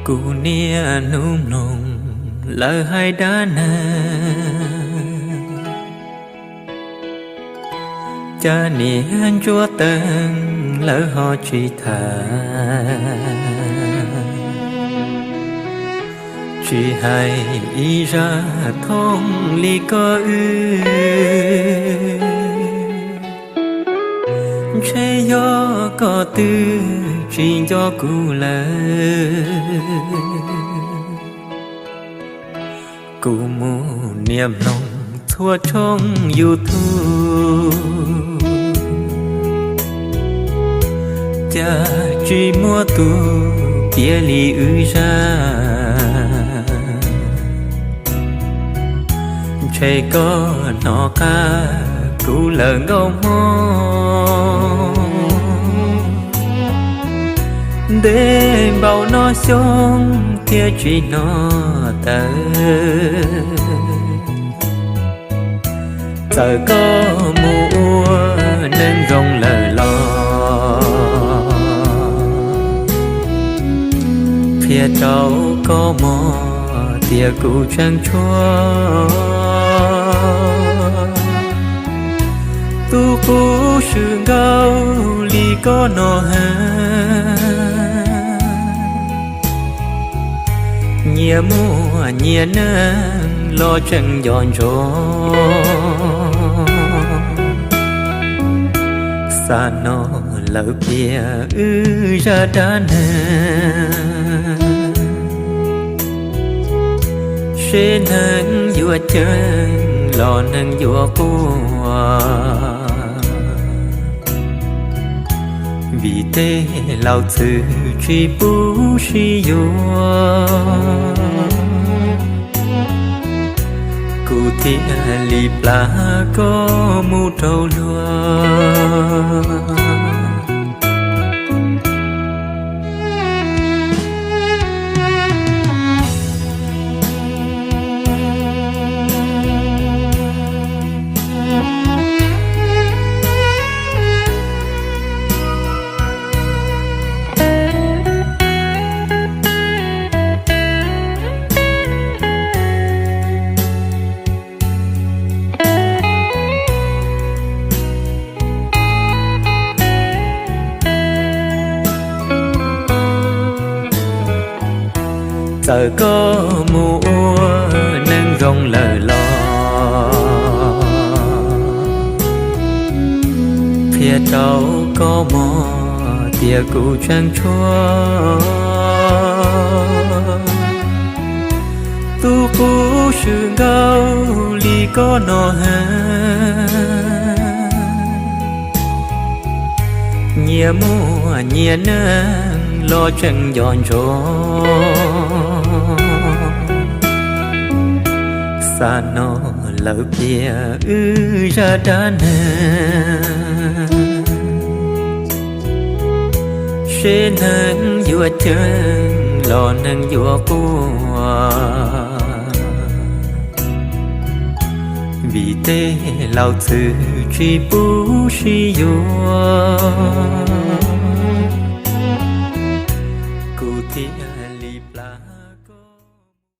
Kuv niaj hnub mloog lawv hais dab neeg, cas niag ntsuab teeg lawv ho tsis tham. Tsis hais ib zaj thooj li koj wb, ntshe yog koj twb tsis nco kuv lawm. Kuv mus nias mloog txhua tshooj YouTube, cas tsis muaj tus piav li wb zaj. Ntshe koj hnov qab kuv lawm nkauj hmoob, ntev npaum no xyoo thiaj tsis hnov tawm. Txawm koj mus ua neeg zoo lawm los qhia rau koj mog tias kuv tseem tshuav tus quv swm nkauj li koj no heev. Nyias muaj nyias neeg los tseem nco ntsoov, xa no lawv piav wb zaj dab neeg, seb neeg yuav ceeb los neeg yuav quaj. Vim tej laus txwv tsis pub sib yuav, kuv thiaj li plam koj mus rau luag. Txawm koj mus ua neeg zoo lawm los qhia rau koj mog tias kuv tseem tshuav tus quv swm nkauj li koj no heev. Nyias muaj nyias neeg los tseem nco ntsoov, xa no lawv piav wb zaj dab neeg, seb neeg yuav ceeb los neeg yuav quaj. Vim tej laus txwv tsis pub sib yuav,